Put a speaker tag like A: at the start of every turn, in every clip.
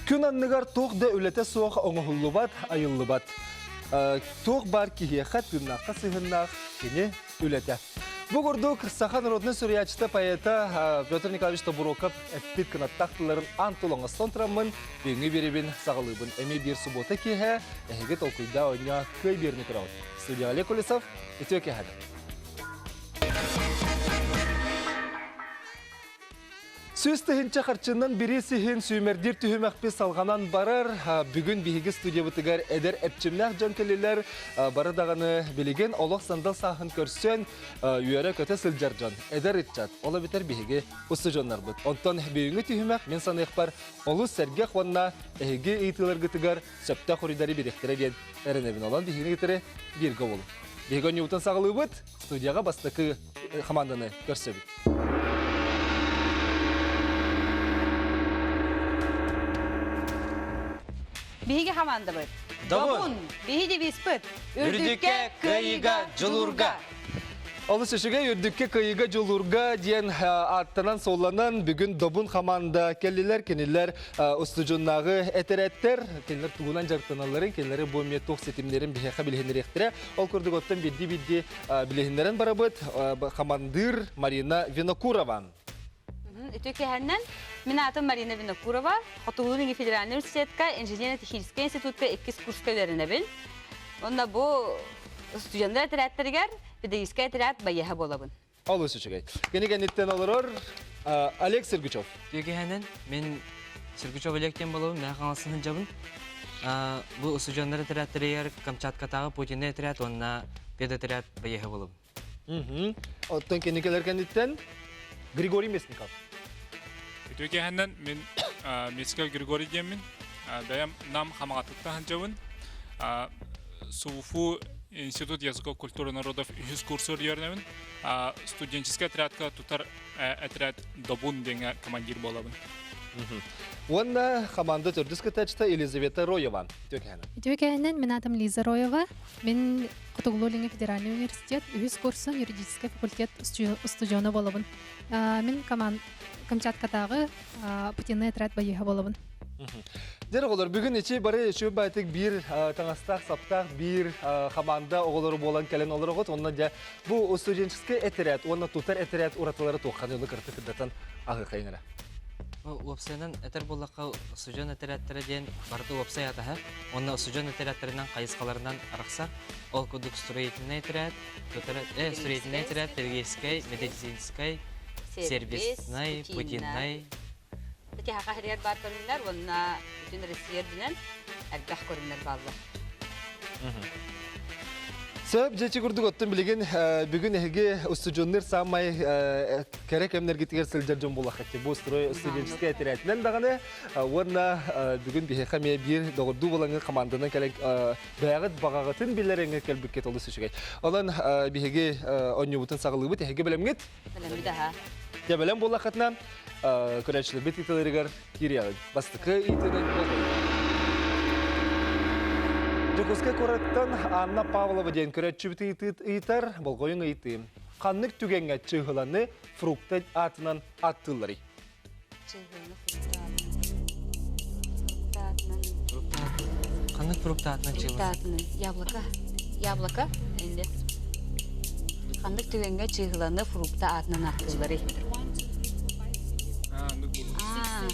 A: Күн анныгар туох да үлэтэ суох оҥоһуллубат, айыллыбат. Туох баар киһиэхэ тыыннаахха сыһыннаах кини үлэтэ. Бу курдук саха народнай суруйааччыта поэта Петр Николаевич Тобуроков эппит кынаттаах тылларын аан тыл оҥостон тураммын, бүгүҥҥү биэрэбин саҕалыыбын. Эмиэ биир субуота киэһэ эһиги толкуйдаа оонньоо кыай биэрни көрөҕүт. Студия Олег Колесов, үтүө киэһэ. 100 000 харчынан бириис иһин сүүмэрдиир түһүмэхпит салҕанан барар. Бүгүн биһиги студиябытыгар эдэр эрчимнээх дьон кэллилэр. Бары даҕаны билигин олох сандал сааһын көрсөн үөрэ-көтө сылдьар дьон, эдэр ыччат. Ол эбэтэр биһиги устудьуоннарбыт. Онтон бүгүҥҥү түһүмэх мин саныахпар олус сэргэх уонна эһиги ыйытыыларгытыгар сөптөөх хоруйдары биэриэхтэрэ диэн эрэнэбин. Онон биһигини кытары бииргэ буолуҥ. Биһиги оонньуубутун саҕалыыбыт. Студияҕа бастакы хамаанданы көрсөбүт.
B: Биһиги хамаандабыт. Добун! Биһи девизпыт.
C: Үрдүккэ, кыайыыга, дьулуурга!
A: Олус үчүгэй үрдүккэ кыайыыга дьулуурга диэн ааттанан-суолланан бүгүн Добун хамаанда кэллилэр. Кинилэр устудьуннааҕы этэрээттэр, кинилэр тугунан дьарыктаналларын, кинилэри бу эмиэ туох ситимнэрин биһиэхэ билиһиннэриэхтэрэ. Ол курдук оттон бирдии-бирдии билиһиннэрэн барабыт. Хамандыыр Марина Винокурова.
B: Үтүө киэһэннэн. Мин аатым Марина Винокурова. Хотугулуу-Илиҥҥи федеральнай университетка инженерно-техническэй институтка иккис курска үөрэнэбин. Уонна бу студеннар этэрээттэригэр педагогическай этэрээт байыаһа буолабын.
A: Олус үчүгэй. Кини кэнниттэн олорор Олег Сергучев.
C: Үтүө киэһэнэн. Мин Сергучев Олег диэн буолабын, Мэҥэ Хаҥаластан сылдьабын. Бу устудьуоннар этэрээттэригэр Камчаткатааҕы Путинный отряд уонна педотряд байыаһа буолабын.
A: Оттон кинигэлэр кэнниттэн Григорий Местников.
D: Үтүө киэһэнэн мин Местников Григорий диэммин. Бэйэм Нам Хамаҕатыттан сылдьабын. СУФУ Институт языков культуры народов үһүс курсу үөрэнэбин. Студенческий отрядка тутар отряд Добун диэҥҥэ командир буолабын.
A: Уонна команда төрдүс кытааччыта Елизавета Роева. Үтүө кэһэнэн.
E: Үтүө кэһэнэн, мин аатым Лиза Роева. Мин Хотугулуу-Илиҥҥи федеральный университет үһүс курсун юридическай факультет устудьуона буолабын. Мин Камчаткатааҕы Путинный отряд байыаһа буолабын.
A: Дьэ оҕолор, бүгүн ичи бары үчүгэй баайтык биир таҥастаах, саптаах биир хамаанда оҕолору буолан кэлэн олороҕут. Онно дьэ бу студенческий этэрээт уонна тутар этэрээт уратылара туохханы ону кырты кырдатан аһыахайын эрэ.
C: Уопсайынан этэр буоллахха, устудьуон этэрээттэрэ диэн барыта уопсай атаһа. Уонна устудьуон этэрээттэринэн хайысхаларынан арахсар. Ол курдук строительный этэрээт, тутар строительный этэрээт, педагогическай, медицинскай, сервисный, путинный,
B: Ити саха сиригэр баар көрүҥнэр уонна бүтүн Россия үрдүнэн элбэх көрүҥнэр бааллар.
A: Сөп, дьэ курдук оттон билигин бүгүн эһиги устудьуоннар саамай кэрэ кэмнэргитигэр сылдьар дьон буолаххыт. Бу строй студенческай этэрээтинэн даҕаны уонна бүгүн биһиэхэ эмиэ биир доҕордуу булаҥы команданан кэлэн бэйэҕит баҕаҕытын билэр кэлбиккит олус үчүгэй. Онон биһиги оонньуубутун саҕалыыбыт. Эһиги бэлэмҥит?
B: Бэлэммит аһа.
A: Дьэ бэлэм буоллаххытына, көрөөччүлэрбит ыытыларыгар киириэҕиҥ. Бастакы ыйытыынан Дьокуускай куораттан Анна Павлова диэн көрөөччүбүт ыйытар, болҕойуҥ ыйытыы. Ханнык түгэҥҥэ чыыһыланы фрукта аатынан ааттыылларый?
B: Чыыһыланы фрукта аатынан.
C: Фрукта аатынан. Ханнык фрукта аатынан
B: Фрукта аатынан. Яблоко. Яблоко. Инде. Ханнык түгэҥҥэ чыыһыланы фрукта аатынан ааттыылларый? Аа.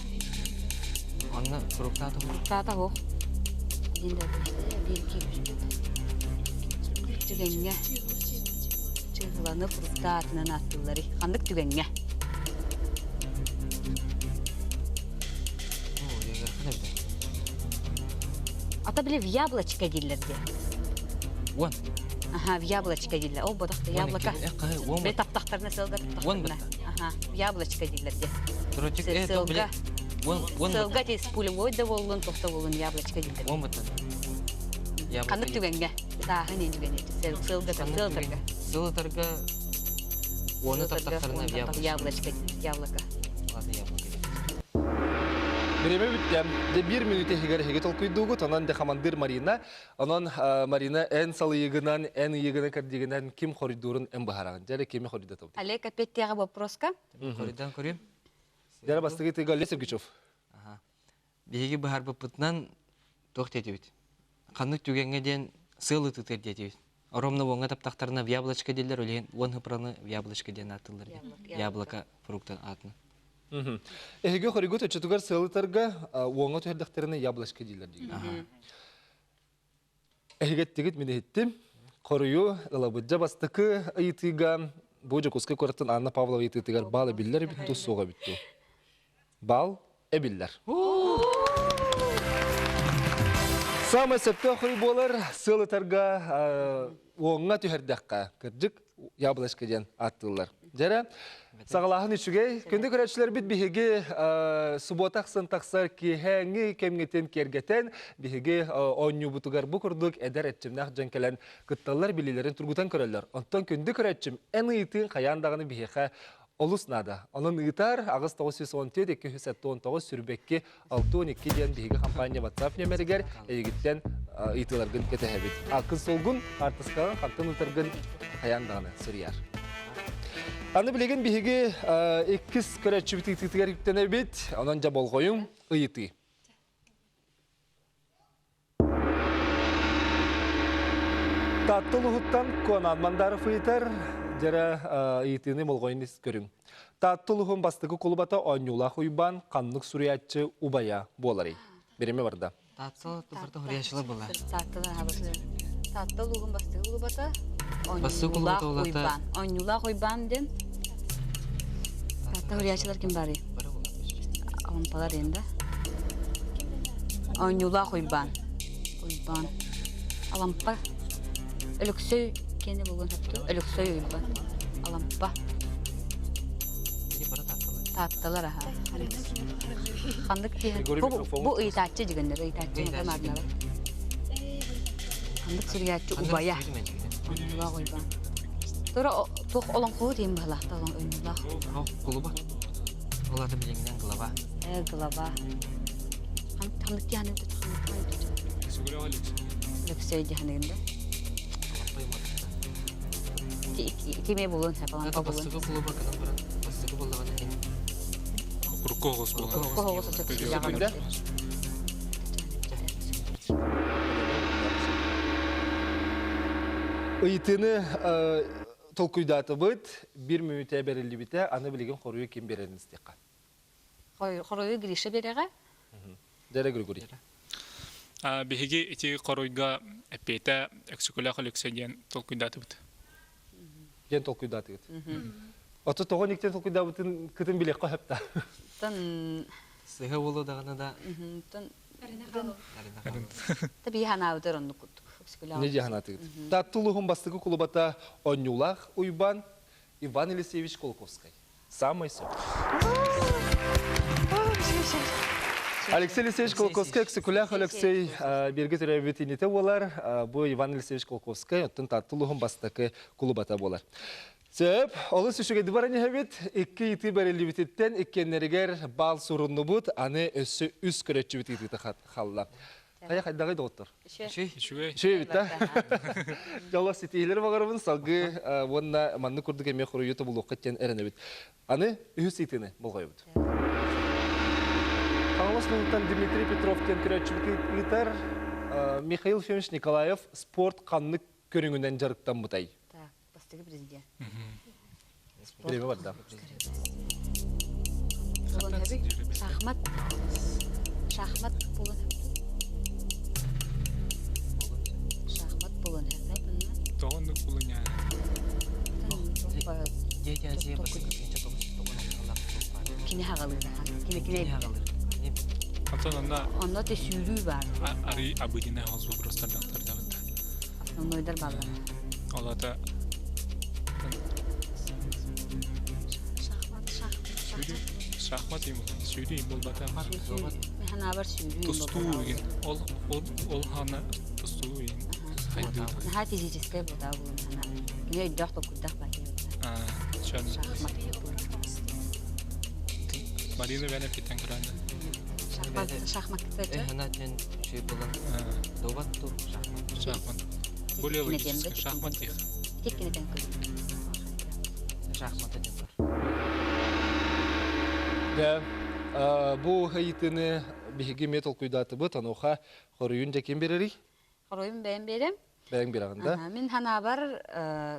C: Онно фрукта аата
B: Фрукта аата суох. Диэн да биир киирбит. Түгэҥҥэ чыыһыланы фрукта аатынан ааттыылларый? Ханнык түгэҥҥэ? Ата били в яблочко дииллэр диye.
C: Уон.
B: Аха, в яблочко дииллэр. Ол бодохто яблоко. Били таптахтарына сылга таптахтарына. Аха, в яблочко дииллэр диye. Сылга. Сылга тиз пулевой да боллун, тохто боллун яблочко дииллэр.
C: Уон быттан.
B: Ханнык түгэҥҥэ? Тааһын ин түгэҥҥэ. Сылга сылтарга.
C: Сылтарга Уону таптахтарына
B: яблочко яблоко.
C: Ладно, яблоко.
A: Бириэмэ бүттэ. Дьэ биир мүнүүтэ иһигэр эһиги толкуйдуугут. Онон дьэ хамандыыр Марина. Онон Марина эн салыйыгынан, эн ыйыгынан кэрдигинэн ким хоруйдуурун эн быһаараҕын. Дьэ эрэ кими хоруйдатабыт?
B: Олег опять вопроска.
C: Хоруйдан көрүм.
A: Дьэ бастакы тыга Олег Сергучев.
C: Ага. Биһиги быһаарбыппытынан туох диэтибит? Ханнык түгэҥҥэ диэн сыал ытытыр диэтибит. Ровно уоҥҥа таптахтарына в яблочко дииллэр, ол иһин уон хыпыраны в яблочко диэн ааттыыллар диэн. Яблоко фруктан аатынан.
A: Эһиги хоригут оччотугар сыал ытарга уоҥҥа түһэрдэхтэринэ яблочко дииллэр диигин. Эһигэттигит мин иһиттим. Хоруйу ылабыдьа бастакы ыйытыыга бу Дьокуускай куораттан Анна Павлова ыйытыытыгар баал эбиллэр эбит дуу, суох эбит дуу? Баал эбиллэр. Саамай сөптөөх хоруй буолар сыал ытарга уоҥҥа түһэрдэххэ, кырдьык, яблочко диэн ааттыыллар. Дьэрэ, саҕалааһын үчүгэй. Күндү көрөөччүлэрбит биһиги субуота ахсын тахсар киэһээҥҥи кэмҥитин киэргэтэн, биһиги оонньуубутугар бу курдук эдэр эрчимнээх дьон кэлэн кытталлар, билиилэрин тургутан көрөллөр. Онтон күндү көрөөччүм, эн ыйытыыҥ хайаан даҕаны биһиэхэ олус наада. Онон ыытар 8914 279 сүрбэкки 62 диэн биһиги компания WhatsApp нүөмэригэр эйигиттэн ыйытыыларгын кэтэһэбит. Аккын солгун, хаартыскаҕын хантан ыытаргын хайаан даҕаны суруйар. Аны билигин биһиги иккис көрөөччүбүт ыйытыытыгар үктэнэбит. Онон дьэ болҕойуҥ, ыйытыы. Таатта улууһуттан Куонаан Мандаров ыйытар, дьэрэ ыйытыыны болҕойон ис көрүҥ. Таатта улууһун бастакы кулубата Оонньуулаах Уйбаан ханнык суруйааччы убайа буоларый? Бириэмэ барда.
C: Таатта тупарта хуруйааччылар буолла.
B: Таатта улууһун бастакы кулубата
C: Бастакы кулубата
B: Уйбаан. Оонньуулаах Уйбаан диэн Таатта хуруйааччылар ким баарый? Алампалар енді. Оонньуулаах Уйбаан. Уйбаан. Алампа. Өлөксөй киэнэ буолуон сөптөө. Өлөксөй Уйбаан. Алампа. Таатталар аха. Ханнык киһи бу, бу ыйытааччы дигэннэр ыйытааччы маарналар. Ханнык суруйааччы убайа. Оонньуулаах Уйбаан. Тура туох олоҥхоһут иһин быһалаахта оонньуулаах.
C: Кулуба. Ол аты билиҥинэн глава.
B: Э, глава. Ханнык диһаныгын Лөксөй диһаныгын да. Киме булун сапалан
C: Это бастакы кулуба кынан баран бастакы буоллаҕына ин
D: Урукку оҕус буолар.
B: Урукку оҕус
A: Ыйытыыны толкуйдаатыбыт, биир мүнүүтэ бэриллибитэ, аны билигин хоруйу ким биэрэрин истиэххэ.
B: Хоруйу Гриша биэрэҕэ?
A: Дэрэ Григорий.
D: Биһиги ити хоруйга эппиэтэ Өксөкүлээх Өлөксөй диэн толкуйдаатыбыт.
A: Диэн толкуйдаатыгыт. Ото тоҕо никтен толкуйдаабытын кытын билиэххэ сөп да.
B: Тан
C: Сыһа буолу даҕаны да.
B: Тан Таби ханаабытар оннук курдук.
A: Не дьаһанаатыгыт. Таатта улууһун бастакы кулубата Онньуулаах Уйбаан Иван Елисеевич Кулаковскай. Самый сөп. Алексей Елисеевич Кулаковскай Өксөкүлээх Өлөксөй бииргэ төрөөбүт инитэ буолар. Бу Иван Елисеевич Кулаковскай оттон Таатта улууһун бастакы кулубата буолар. Сөп, олус үчүгэйди баран иһэбит. Икки ыйытыы бэриллибититтэн иккиэннэригэр баал суруннубут, аны өссө үс көрөччүбүт ыйытыыта халла. Хайа хайдаҕый доҕоттор?
D: Үчүгэй.
A: Үчүгэй эбит да? Дьоллоох ситиһиилэри баҕарабын салгыы уонна маннык курдук эмиэ хоруйу тобулуохха диэн эрэнэбит. Аны үһүс ыйытыыны болҕойобут. Хаҥалас улууһуттан Дмитрий Петров диэн көрөөччүбүт ыытар. Михаил Ефимович Николаев спорт ханнык көрүҥүнэн дьарыктаммытай?
B: Так, бастакы президент.
A: Время барда.
B: Шахмат. Шахмат болон Шахмат болон
D: Тоҕоннук булуня.
C: Дети Азия бастакы
B: Кини хаҕалыыр. Кини кини
D: Антон онно
B: Онно те сүүрүү бар.
D: Ари обыденный голос вопростардаахтар
B: Основнойдар бааллар.
D: Ол ата
B: Шахмат, шахмат.
D: Шахмат им, сүүрүү им болбата.
B: Ханаабар сүүрүү
D: Тустуу игин. Ол ол ол хана тустуу игин. Хайдыы.
B: Наһаа физическэй бута булун хана. Кини өйдөөх толкуйдаах баайы.
D: Чон.
B: Шахмат.
D: Марина бәне питен көрәнде.
B: Шахмат, шахмат
C: Э, хана тен үчүгэй буолан дуобат ту шахмат.
D: Шахмат. Более логически шахмат их.
B: Теккинетен көрүн.
C: Шахмат диэн бар.
A: Дьэ, бу ыйытыыны биһиги эмиэ толкуйдаатыбыт, онуоха хоруйун дьэ ким биэрэрий?
B: Хоруйун бэйэм биэрем.
A: Бэйэҥ биэрэҕин да?
B: Мин санаабар,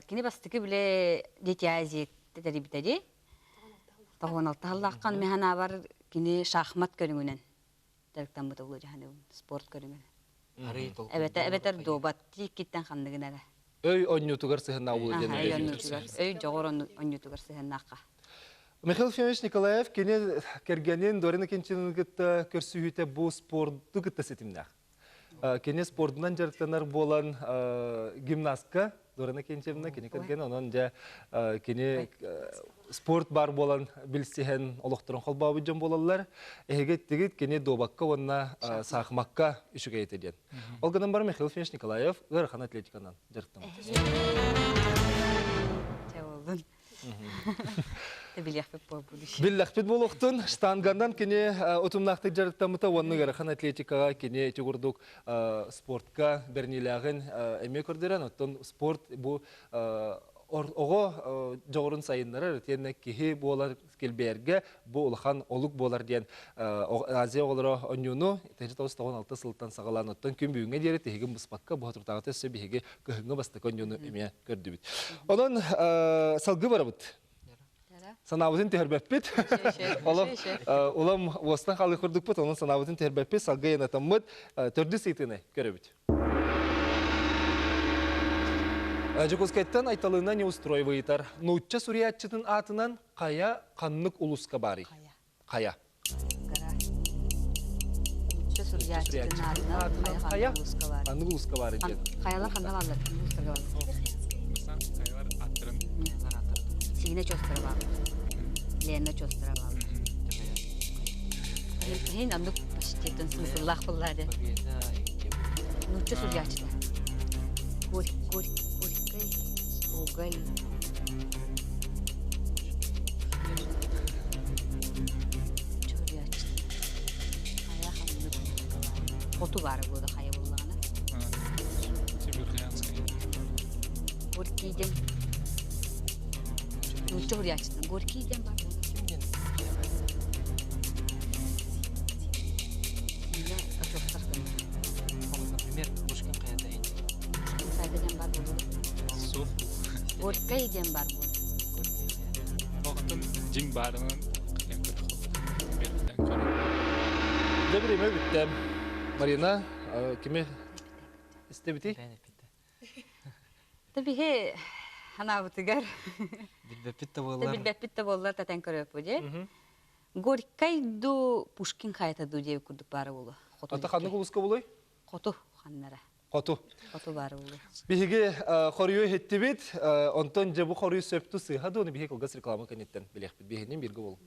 B: кини бастакы билэ Дети Азии тэрийбитэ дии. 96 сыллааххан мин санаабар кини шахмат көрүҥүнэн дьарыктаммыта буолуо дьаһаныбын спорт көрүҥүнэн. Эбэтэр эбэтэр дуобат иккиттэн ханныгын эрэ.
A: Өй онньуутугар сыһыннаах буолуо диэн
B: Өй онньуутугар, өй дьоҕур онньуутугар сыһыннаахха.
A: Михаил Ефимович Николаев кини кэргэнин Дорина Кинчинын кытта көрсүһүүтэ бу спорду кытта ситимнээх. Кини спордунан дьарыктанар буолан гимнастка Дорина Кентьевна кини кэргэн онон дьэ кини спорт бар буолан билсиһэн олохторун холбообут дьон буолаллар. Эһиги эттигит кини дуобакка уонна саахымакка үчүгэй этэ диэн. Ол гынан баран Михаил Ефимович Николаев ыарахан атлетиканан дьарыктаммыт.
B: Чэ боллун. Билиэхпит буолбут.
A: Биллэхпит буолуохтун, штанганан кини утумнаахтык дьарыктаммыта уонна ыарахан атлетикаҕа кини ити курдук спортка бэриниилээҕин эмиэ көрдөрөн, оттон спорт бу оҕо дьоҕурун сайыннарар итиэннэ киһи буолар килбиэргэ бу улахан олук буолар диэн Азия оҕолоро оонньууну 1996 сылтан саҕалаан оттон күн бүгүҥҥэ диэри тиһигин быспакка бу соторутааҕыта өссө биһиги кыһыҥҥы бастакы оонньууну эмиэ көрдүбүт. Онон салгыы барабыт. Санаабытын түһэрбэппит. Олох улам уостан хаалыы курдукпут, онон санаабытын түһэрбэппит, салгыы янатаммыт төрдүс ыйытыыны көрөбүт. Дьокуускайтан Айталына Неустроева ыйытар. Нуучча суруйааччытын аатынан хайа ханнык улууска баарый? Хайа.
B: Нуучча суруйааччытын аатынан
A: хайа ханнык улууска баарый диэн.
B: Хайалар ханна бааллар? Улуустарга бааллар.
D: Хайалар аттарын.
B: Сиинэ чуостара бааллар. Лена чуостара бааллар. Иһин оннук почти смысллаах буолла дэ. Нуучча суруйааччыта. Горький, Гоголь. Суруйааччыта. Хайа ханнык хоту баара буолла хайа буоллаҕына.
D: Сибирянская.
B: Горький диэн Нуучча суруйааччытынан Горький диэн баар буолла.
C: Ким диэн?
B: Сиинэ очуостар
C: Например, Пушкин хайата ини.
B: Пушкин хайата диэн баар буолуо.
D: Суох.
B: Горькай диэн баар буолуо.
C: Горькай хайата.
D: Оттон дьиҥ баарынан кэлэн көрөххө. Бэртэн көрөн.
A: Дьэ бириэмэ бүттэ. Марина, кими истэбитий?
C: Бэйэн эппитэ.
B: Та биһи ханаабытыгар
C: Билбэппит да буоллар.
B: Билбэппит да буоллар татан көрөппүт дии. Горькай ду Пушкин хайата ду диэбит курдук баара буолуо. Хоту
A: Ата ханнык улууска булуй?
B: Хоту ханнара.
A: Хоту.
B: Хоту баара буолуо.
A: Биһиги хоруйу иһиттибит, онтон дьэ бу хоруй сөптүү сыыһа дуону биһиги кылгас реклама кэнниттэн билиэхпит. Биһинин биргэ болу.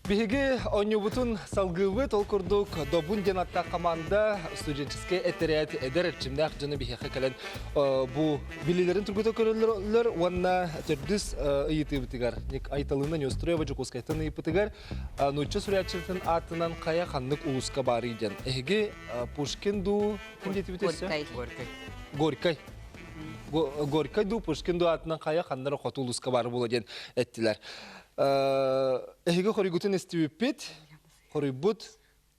A: Биһиги оонньуубутун салгыыбыт. Ол курдук Добун диэн аттаах команда студенческай этэрээт эдэр эрчимнээх дьоно биһиэхэ кэлэн бу билиилэрин тургута көрөллөр уонна төрдүс ыйытыыбытыгар Айталына Неустроева Дьокуускайтан ыйыппытыгар нуучча суруйааччытын аатынан хайа ханнык улууска баарый диэн. Эһиги Пушкин дуу ким диэтибит өссө?
B: Горькай.
A: Горькай. Горькай дуу, Пушкин дуу аатынан хайа ханнара хоту улууска баар буола диэн эттилэр. Эһиги хоруйгутун истибиппит, хоруйбут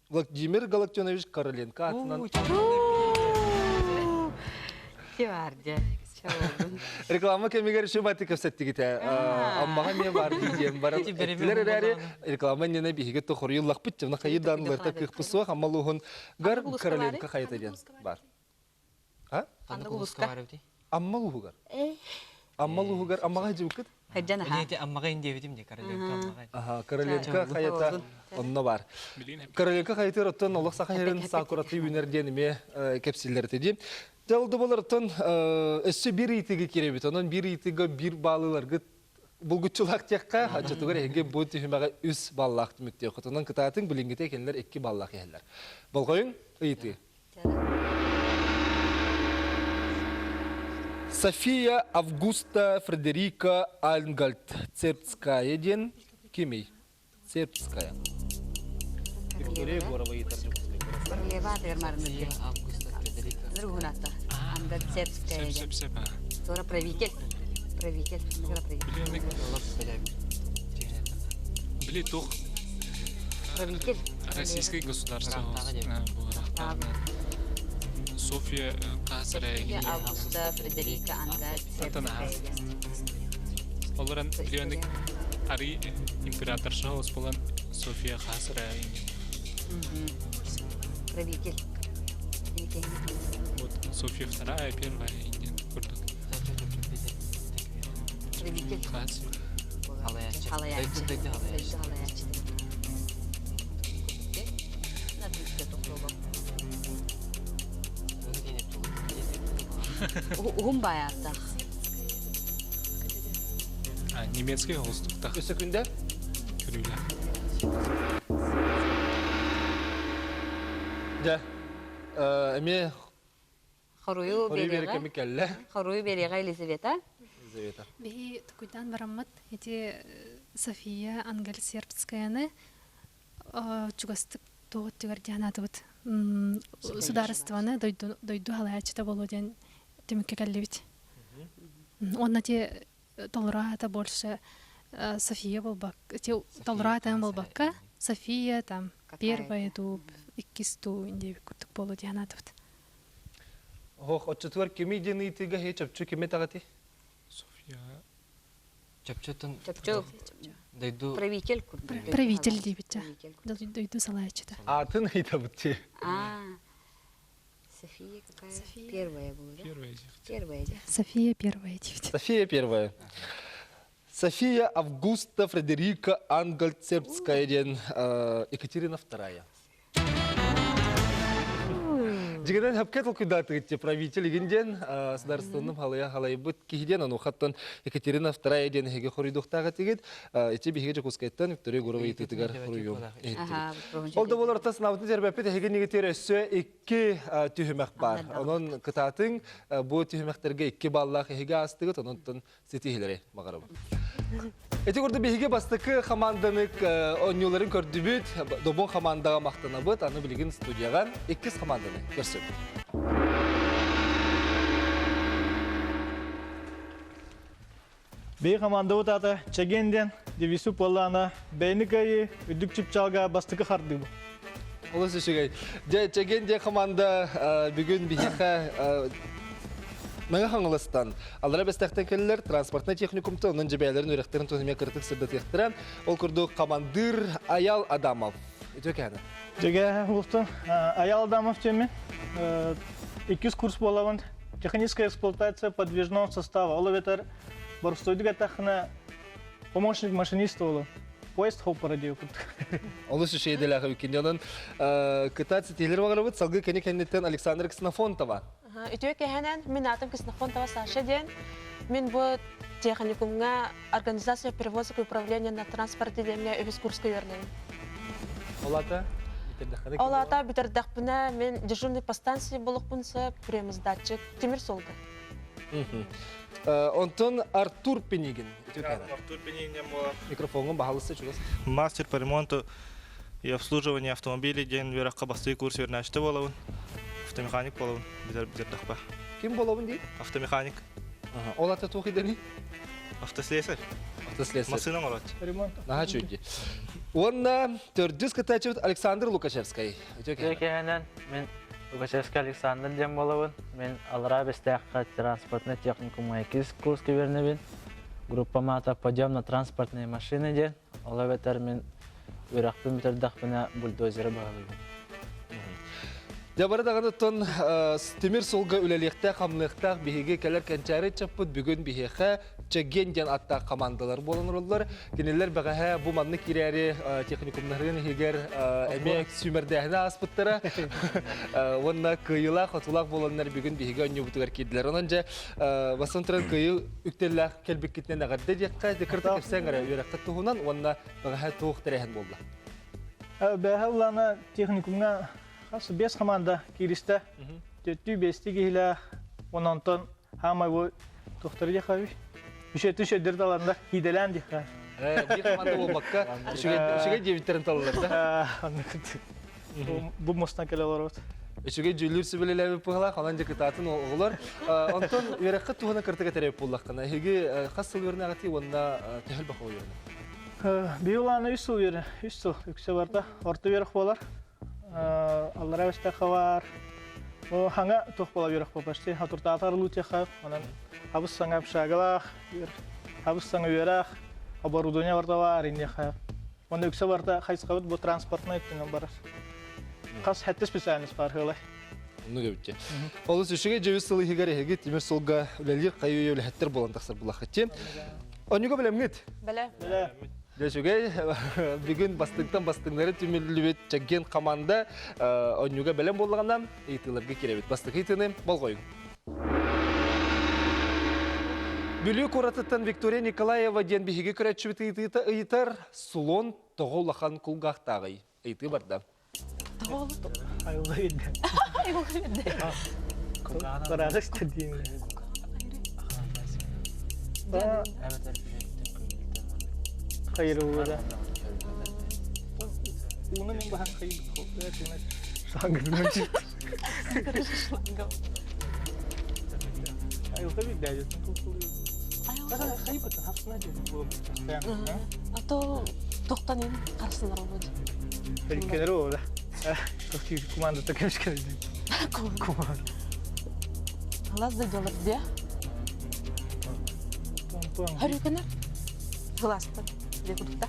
A: Владимир Галактионович Короленко аатынан Реклама кэмигэр шыбаты кэпсэттигитэ. Аммаҕа эмиэ баар диэн баран эттилэр эрээри реклама иннинэ биһиги тохоруйуллахпыт дьоно хайыдан ларта кыахпыт суох Амма гар Короленко хайата диэн бар. А?
C: Ханнык улууска баар эбитий?
A: Амма улууһугар. Амма улууһугар Аммаҕа дьыбыккыт?
B: Хайдьан аха.
C: Эти Аммаҕа диэбитим дии, Короленко Аммаҕа.
A: Аха, Короленко хайата онно бар. Короленко хайатыгар оттон олох саха сирин саакураты үүнэр диэн эмиэ кэпсииллэр этэ дии. Дьалды болар оттон өссө биир ыйытыгы кирэбит. Онон биир ыйытыга биир баалыыларгыт булгуччулаах диэххэ, оччотугар эһиги бу түһүмэҕи үс баллаах түмүктүөххүт. Онон кытаатыҥ билиҥҥитэ кинилэр икки баллаах иһэллэр. Болҕойуҥ, ыйытыы. София Августа Фредерика Альнгальд Цепская диэн кимий? Цепская. Виктория Егорова ыйытар Дьокуускай
B: Королева атыгар
C: София Августа Фредерика.
B: Ангальд Цепская. Тура правитель. Правитель.
D: Били туох
B: Правитель.
D: Российское государство Софья
B: Софья Августа Фредерика Ангальд
D: Олорон билионик ари императорша болан София Хасара
B: Правитель.
D: Вот Софья вторая, первая курдук.
B: Правитель.
C: Халаячы.
B: Халаячы.
C: Дойду халаячы.
B: Халаячы. Уһун баайааттах.
D: Немецкий холстуктах.
A: Өссө күндэ?
D: Көрүүлэр.
A: Дьэ, эмиэ
B: Хоруйу
A: хоруй
B: биэриэҕэ.
A: кэми кэллэ.
B: Хоруйу биэриэҕэ Елизавета.
A: Елизавета.
E: Биһи тукуйдаан бараммыт ити София Ангель Сербскаяны чугастык туох өттүгэр диэн аатыбыт судаарыстыбаны дойду дойду халааччыта буолуо диэн түмүккэ кэллибит. Уонна ти толору аата больше София буолбак ти толору аатынан буолбакка София там первая дуу иккис дуу диэбит курдук буолуо диэн аатыбыт.
A: Ох, оччотугар кими диэн ыйытыыга хе чопчу кими таҕати?
D: София
C: Чопчутун
B: Чопчу
C: дойду
B: правитель курдук.
E: Правитель диэбит дойду салааччыта.
A: Аатын ыйтабыт ти.
B: А, София какая?
E: София.
B: Первая была, да?
D: Первая
B: Первая.
E: София первая диэбит.
A: София первая. София Августа Фредерика Ангельцепская диэн Екатерина вторая. Дигенен хапкет толкуйдаатыгытте правитель игинден государственным халая халайбыт киһиден анухаттан Екатерина вторая диэн эһиги хоруйдуохтааҕа тигит ити биһиги Дьокуускайтан Виктория Егорова ыйытыытыгар хоруйуом Ол да болор тас навытын тербэппит эһиги нигитер өссө икки түһүмэх бар. Онон кытаатыҥ бу түһүмэхтэргэ икки баллаах эһиги аастыгыт, онон ситиһилери баҕарабын. Эти курдук биһиги бастакы хамаанданы оонньууларын көрдүбүт. Добун хамаандаҕа махтанабыт. Аны билигин студияҕа иккис хамаанданы көрсөбүт.
F: Бей хамаандабыт аата Чэгиэн диэн девизу буоллаана бэйни кыайыы үрдүк чыпчаалга бастакы хардыы.
A: Олус үчүгэй. Дьэ, Чэгиэн диэн хамаанда бүгүн биһиэхэ Мэҥэ Хаҥаластан аллара бэстэхтэн кэллэр транспортнай техникумта онон дьэбээлэрин үрэхтэрин туһунан кырытык сырдатыахтара. Ол курдук командир Аял Адамов. Үтүө кэһэнэ.
F: Дьэгэ улустан Аял Адамов диэммин. Иккис курс буолабын. Техническая эксплуатация подвижного состава. Ол эбэтэр боростуойдук эттэххинэ помощник машиниста буолан. Поезд хоппара диэбит.
A: Олус үчүгэй иккинди онон кытаат ситиһилер баҕарабыт салгыы кэни кэнниттэн Александр Ксенофонтова.
G: Үтүө кэһэнэн мин аатым Ксенофонтова Саша диэн. Мин бу техникумҥа организация перевозок и управления на транспорте диэҥҥэ үһүс курска үөрэнэбин.
A: Ол аата
G: Ол аата бүтэрдэхпинэ мин дежурный по станции буолуохпун сөп, прямоздатчик, тимир суолга.
A: Онтон Артур Пенигин.
H: Артур Пенигин буолар.
A: Микрофоҥҥун баһалысса чугас.
H: Мастер по ремонту и обслуживанию автомобилей диэн үөрэххэ бастакы курс үөрэнээччитэ буолабын. Автомеханик буолабын, бүтэр бүтэрдэхпэ.
A: Ким буолабын дии?
H: Автомеханик.
A: Ол ата туох идэний?
H: Автослесарь.
A: Автослесарь.
H: Массыына оҥорот.
F: Ремонт.
A: Наһаа үчүгэй. Уонна төрдүс кытааччыбыт Александр Лукашевскай. Үтүө
I: кэһэнэн мин Лукашевскай Александр диэн буолабын. Мин Аллараа Бэстээххэ транспортнай техникумҥа иккис курска үөрэнэбин. Группам аата «Подъем на транспортные машины» диэн. Ол эбэтэр мин үөрэхпин бүтэрдэхпинэ бульдозеры баһылыыбын.
A: Дьэ бары даҕаны оттон тимир суолга үлэлиэхтээх, хамныахтаах биһиги кэлэр кэнчээри ыччаппыт бүгүн биһиэхэ Чэгиэн диэн аттаах командалар буолан олороллор. Кинилэр бэҕэһээ бу маннык киирээри техникумнарын иһигэр эмиэ сүүмэрдээһини ааспыттара. Уонна кыайыылаах, хотуулаах буоланнар бүгүн биһиги оонньуубутугар киирдилэр. Онон дьэ бастан туран кыайыы үктэллээх кэлбиккитинэн эҕэрдэ диэххэ, декрета кэпсээн эрэ үөрэххит туһунан уонна бэҕэһээ туох тэрээһин буолла?
F: Бэҕэһээ улаана техникумҥа хас бес команда кииристэ. Төттүү бести киһилээх, ононтон хаамай бу тухтары диэхэ үчүгэй үчүгэйдэр таланнар киидэлээн диэхэ.
A: Биир команда буолбакка үчүгэй үчүгэй диэбиттэрин талаллар да.
F: Бу мостан кэлэ олоробут.
A: Үчүгэй дьүүллүүр сүбэлэлээбит быһалаах, онон дьыкытаатын оҕолор. Онтон үөрэххэ туһунан кыртык этэрэ буоллаххына, эһиги хас сыл үөрэнэҕитий уонна төһө элбэх оҕо үөрэнэр?
F: Биир улаана үс сыл үөрэ, үс сыл үксэ барда. Орто үөрэх буолар. Аллараа Бэстэххэ бар. Хаҥа туох буола үөрэх буол почти. Хатуртаатар лутиха, онон хабыс саҥа общагалаах, хабыс саҥа үөрэх, оборудование барда бар, инниэхэ. Онно үксэ барда хайысхабыт бу транспортнай өттүнэн барар. Хас хэттэ специальность бар хылай.
A: Оннук эбитчи. Олус үчүгэй дьэбис сыл иһигэр эһиги тимир суолга үлэлиир хайыы үлэһиттэр буолан тахсар булаххытчы. Оннуга билэмҥит?
G: Бэлэ.
F: Бэлэ.
A: Үчүгэй бүгүн бастыҥтан бастыҥнары түмүллүбүт чэгиэн команда онньуга бэлэм буоллаҕына ыйытыыларга киирэбит. Бастакы ыйытыыны болҕойуҥ. Бүлүү куоратыттан Виктория Николаева диэн биһиги көрөөччүбүт ыйытыыта ыйытар Сулон тоҕо улахан кулгаахтааҕый? Ыйытыы барда.
G: Тоҕо
F: Айылҕа биэрдэ.
G: Айылҕа биэрдэ.
F: Бараҕас диэн. Хайырыллара. Ууну мин баһан хайырбыт Шлангы Айылҕа биэрдэ.
G: А то тохтан ин харсынар olmadı.
F: Өлкелер ола. Команда кемшкер. Команда.
G: Глаз дойдолар где? Харюканар? Глазтан. Где кудукта?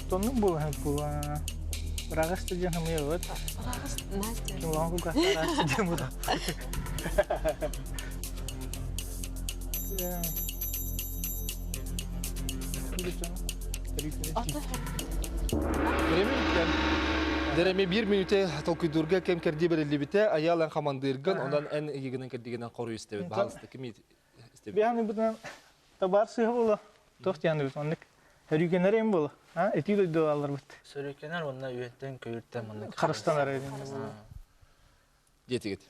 F: Тоннук була була. Рагас диэн хамыйабыт.
G: Рагас Настя.
F: Улахан кугастаах диэн була.
A: Дереме биир мүнүүтэ толкуйдуурга кэм кэрдии бэриллибитэ, айаал эн хамандыыргын, онон эн ыйыгынан кэрдигинэн хоруй истэбит. Баһаалыста ким истэбит?
F: Биһаны бутан табаар сыһа була. Туох диэн бит оннук. Өрүүкэнэр эм була. А этии дойду алларбыт.
I: Сөрүүкэнэр уонна үөттэн көйүртэн маннык.
F: Харыстанар эдин.
A: Диэтигит.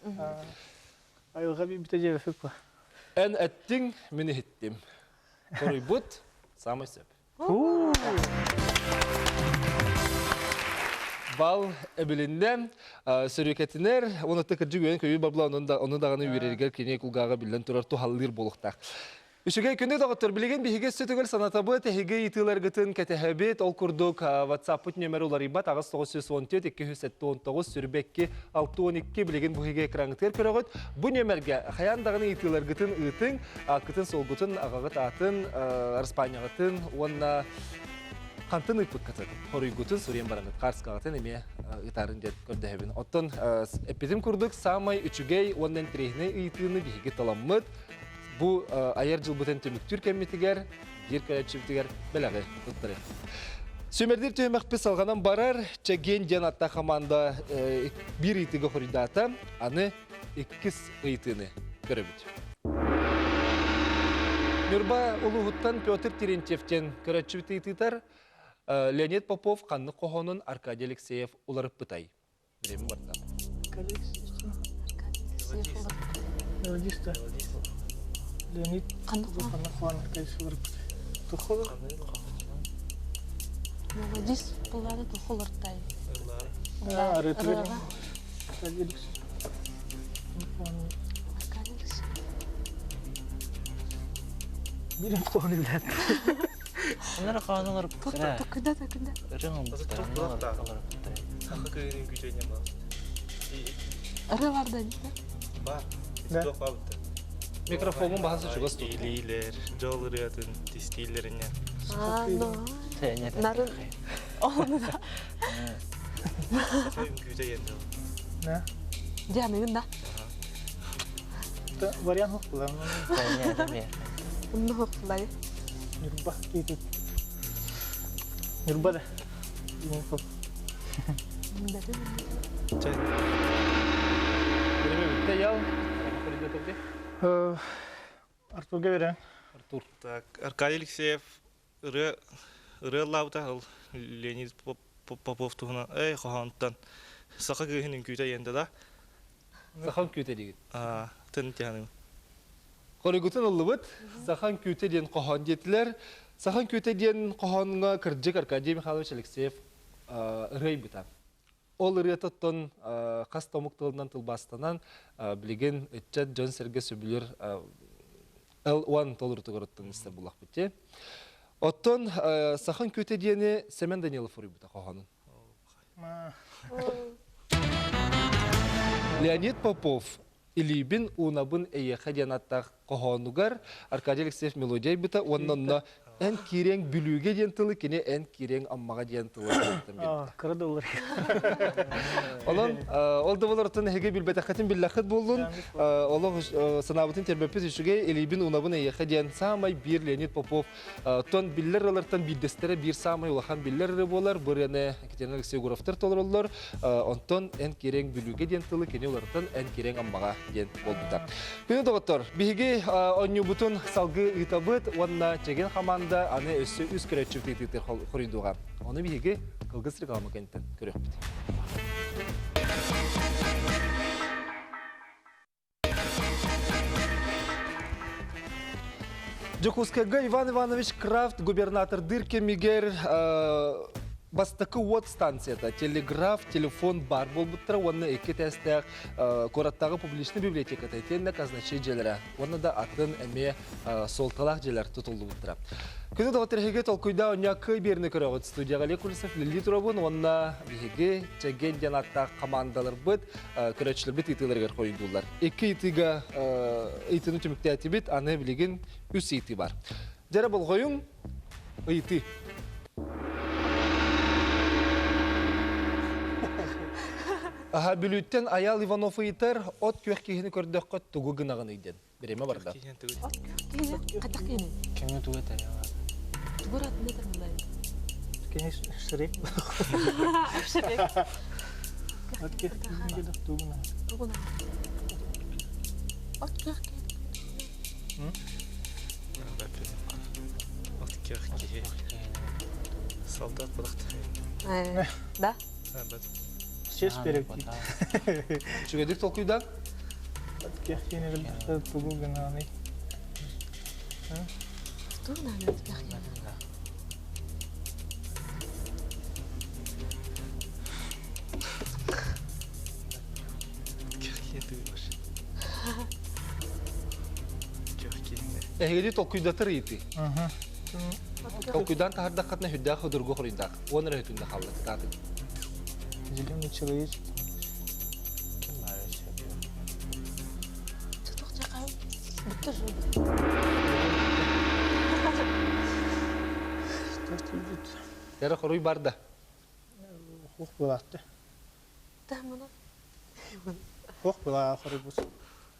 F: Айылҕа биирбитэ дьиэбэфик ба.
A: Эн эттиҥ, мин иһиттим. Хоруйбут самый сөп. Бал эбилиннэ, сөрүкэтинэр, уонна кырдьык үөн көйүү барбыла ону даҕаны үөрэригэр кини кулгааҕа биллэн турар туһаллыыр буолуохтаах. Үчүгэй күнү доҕоттор, билигин биһиги өссө төгүл санатабыт, эһиги ыйытыыларгытын кэтэһэбит. Ол курдук WhatsApp-пыт нүөмэрэ уларыйбат 8914 279 22 62 билигин бу эһиги экраҥҥытыгар көрөҕүт. Бу нүөмэргэ хайаан даҕаны ыйытыыларгытын ыытыҥ, ааккытын-суолгутун, аҕаҕыт аатын, араспаанньаҕытын уонна хантан ыыппыккытын, хоруйгутун суруйан бараҥҥыт хаарыскаҕытын эмиэ ыытаарын диэн көрдөһөбүн. Оттон эппитим курдук саамай үчүгэй уонна интэриэһинэй ыйытыыны биһиги таламмыт Бу айар дьылбытын түмүктүүр кэммитигэр, биир көрөөччүбүтүгэр бэлэҕи туттарыах. Сүмэрдир түһүмэхпит салҕанан барар. Чэгиэн диэн аттаах хамаанда биир ыйытыыга хоруйдаата. Аны иккис ыйытыыны көрөбүт. Ньурба улууһуттан Петр Терентьев диэн көрөөччүбүт ыйытыытар Леонид Попов ханнык хоһоонун Аркадий Алексеев уларыппытай? Время барда.
F: Мелодиста. Леонид
G: Мелодист буллары тухулуртай.
F: Бирин хоһону билэр.
I: Оннор хаанылар
G: Токуда токуда.
H: Саха кыырын күтүөнэ баар.
G: Ыры бар да дии.
H: Бар.
F: Да.
H: Туох баабыта.
A: Микрофонун баһан чугас тут.
H: Илиилэр, дьол ырыатын тистииллэринэн.
G: Аа, но. Нарын. Оны да.
H: Саха үҥкүүтэ диэн
F: Да.
G: Дианыгын да.
F: Вариант хохтулар.
G: Онну хохтулай.
F: Ньурба киитит. Ньурба да.
A: Время бүтте ял.
F: Артурга берем.
A: Артур.
H: Так, Аркадий Алексеев ырыа ырыалаабыта ол Леонид Попов туһунан эй хоһоонтон саха кыыһын үҥкүүтэ иэнде да
A: Сахан күүтэ диигит.
H: Тын тиһаным.
A: Хоруйгутун ыллыбыт. Сахан күүтэ диэн хоһоон диэтилэр. Сахан күүтэ диэн хоһооҥҥо кырдьык Аркадий Михайлович Алексеев ырыайбыта. Ол ырыатыттан хас да омук тылынан тылбаастанан, билигин ыччат дьон-сэргэ сөбүлүүр L1 толорутугар оттон истэр буллахпыт дии. Оттон Сахан күтэ диэни Сэмэн Данилов суруйбута хоһоонун. Леонид Попов Илиибин уунабын эйиэхэ диэн аттаах хоһоонугар Аркадий Алексеев мелодия айбыта уонна онно эн киириэҥ Бүлүүгэ диэн тылы кини эн киириэҥ Аммаҕа диэн тылы биэрбитэ.
F: Кыра да улар.
A: Онон ол да болортон эһиги билбэтэххитин биллэххит буоллун олох санаабытын тербэппит үчүгэй илиибин уунабын эйиэхэ диэн саамай биир Леонид Попов Оттон биллэр ырыалартан биирдэстэрэ биир саамай улахан биллэр ырыа буолар. Бу ырыаны Екатерина Алексеевна толороллор. Онтон эн киирэҥ Бүлүүгэ диэн тылы кини уларытан эн киирэҥ Аммаҕа диэн буолбута. Күнү доҕоттор, биһиги оонньуубутун салгыы ыытабыт уонна Чэгин хамаанда аны өссө үс көрөөччүбүт ыытыытыгар хоруйдуоҕа. Ону биһиги кылгас реклама кэнниттэн көрүөхпүт. Дьокуускайга Иван Иванович Крафт губернатордыыр кэмигэр бастакы уот станцията, телеграф, телефон бар буолбуттара уонна икки этээстээх куораттааҕы публичный библиотеката итиэннэ казначей дьиэлэрэ уонна да атын эмиэ суолталаах дьиэлэр тутуллубуттара. Күнү доҕоттор эһиги толкуйдаа оонньоо кыай биэрини көрөҕүт. Студияҕа Олег Кулисов үлэлии турабын уонна биһиги Чэгиэн диэн ааттаах командаларбыт көрөөччүлэрбит ыйытыыларыгар хоруйдууллар. Икки ыйытыыга ыйытыыны түмүктээтибит, аны билигин үс ыйытыы бар. Дьэрэ болҕойуҥ, ыйытыы. Аха, Бүлүүттэн Айаал Иванов ыйытар, от күөх киһини көрдөххө тугу гынаҕыный диэн. Бириэмэ барда.
G: От күөх киһини хайдах киһини?
I: Кими тугу этэр
G: Тугу ыратын этэр булай?
F: Кини Шрек.
G: Шрек.
F: От күөх киһини тугу
G: Тугу От күөх киһини.
H: От күөх киһи. Солдат балыкты.
G: Да?
F: Честь перевести.
A: Үчүгэйдик толкуйдан.
F: Киэхтиини билбэхтэ тугу гынаный?
G: Тугу гынаный киэхтиини?
A: Эһигини толкуйдатар ыйытыы. Толкуйдаан таһардаххытына сүрдээх судургу хоруйдаах. Уон эрэ өтүндэ хаалла кытаатыҥ.
F: Зеленый человечек.
I: Ким баар өссө?
G: Бүттэ же.
A: Эрэ хоруй бар да.
F: Хух булаатты.
G: Тамана.
F: Хух була хоруй бус.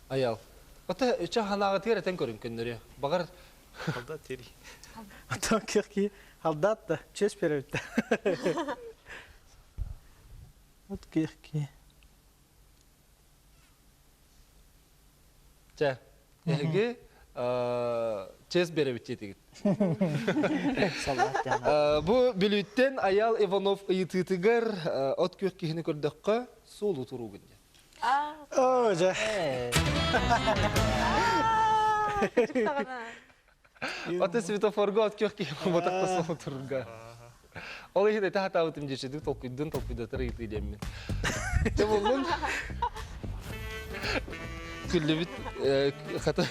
A: Аял. Ота үчө ханаҕытыгар этэн көрүн көннөрү. Багар
H: Халдат тери.
F: Ата кирки халдат да честь переведти. Вот кирки.
A: Чэ, эһиги честь беребит диэтигит. Бу Бүлүүттэн Аял Иванов ыйытыытыгар от күөх киһини көрдөххө суолу туруугун диэн.
F: Оо, дьэ.
A: Аты светофорга от күөх киһи буолбатах да суолу турурга. Ол иһин этэ хатаабытым дьиэчэдик толкуйдун толкуйдатар ыйытыы диэммин. Дьэ буллун. Күллүбүт хата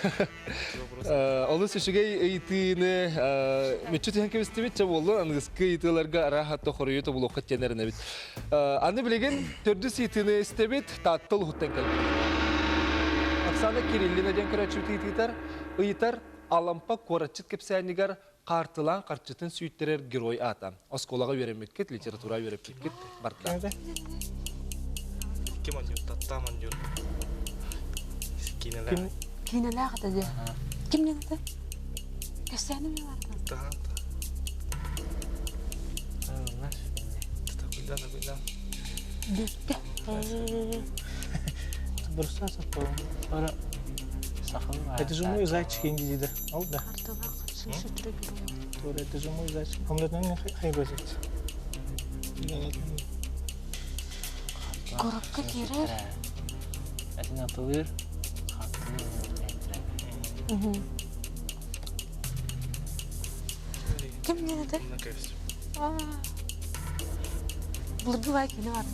A: олус үчүгэй ыйытыыны мүччү түһэн кэбистибит чэ буоллун аныгыскы ыйытыыларга арааһа хоруйу тобулуохха диэн эрэнэбит. Аны билигин төрдүс ыйытыыны истэбит Таатта улуһуттан кэлбит. Оксана Кириллина диэн көрөөччүбүт ыйытыытар ыйытар Алампа куоратчыт кэпсээнигэр хаартылаан харчытын сүүттэрэр герой аата. Оскуолаҕа үөрэммиккит, литература үөрэппиккит барда.
H: Ким оонньуур? Таттаам оонньуур. Киинэлээх.
G: Киинэлээх ата дии. Ким диэн ата? Кэпсээним бар.
H: Таһаан. Такуйдан, такуйдан.
G: Бүттэ.
F: Бұрса сатпалым. Это же мой зайчик инди Ол да. Тура, это же мой зайчик. Омлетнен хайгозит.
G: Коробка киирэр.
I: Этин атылыр,
G: Ким диэн этэй? Былыргы бай кини бар.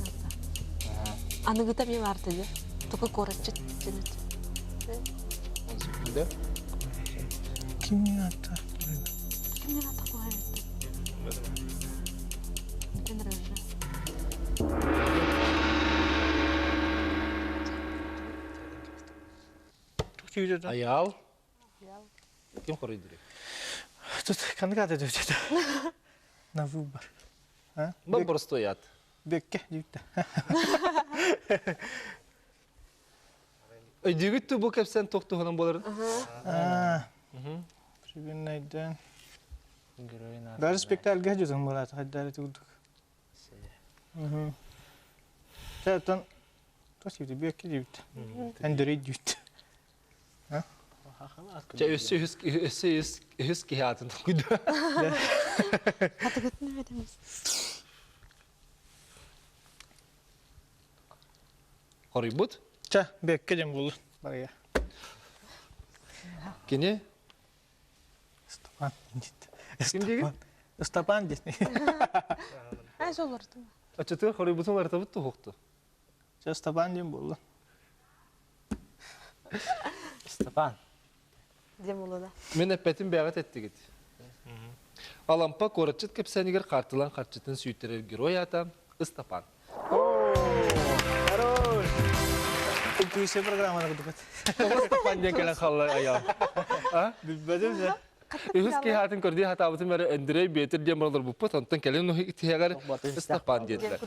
G: Аныгыта эмиэ баарта дии. Только куораччыт дьэнит.
A: Да?
F: Кимнин ата?
G: Кимнин ата куһайытты? Энрежи.
A: Аял. Ким хоруйдур?
F: Тут ханнык аты дөтөтө? На выбор.
A: Бу простой ат.
F: Бекке дүйттэ.
A: Өйдүүгүт бу кэпсэн туох туһунан буоларын?
F: Прибиннайдан. Даже спектакльга жүзүң болат, хайдары тугдук. Тәтен тос юды бекке дүйт. Әндөрей дүйт.
A: Чэ өссө үһүс өссө үһүс үһүс киһи аатын толкуйда.
G: Хатыгытын эбэтэмис.
A: Хоруйбут.
F: Чэ, бекке дем булу. Барыга.
A: Кини
F: Стапан дит.
A: Ким диги?
F: Стапан дит.
G: Ай жолордум.
A: Оччотугар хоруйбутун уларытабыт туһукту.
F: Чэ, Стапан диэн буолла.
I: Степан.
G: Диэн буолла да.
A: Мин эппэтим бэҕэт эттигит. Алампа куоратчыт кэпсээнигэр хаартылан харчытын сүүйтэрэр герой аата Ыстапан.
F: Хорош! Интуиция программаны курдук.
A: Тоҕо Ыстапан диэн кэлэн халла айаал. А?
F: Билбэтим дьэ.
A: Үһүс киһи аатын көрдүү хатаабытым эрэ Андрей Бетер диэн баралар онтон кэлин тиһэҕэр Ыстапан диэтилэр.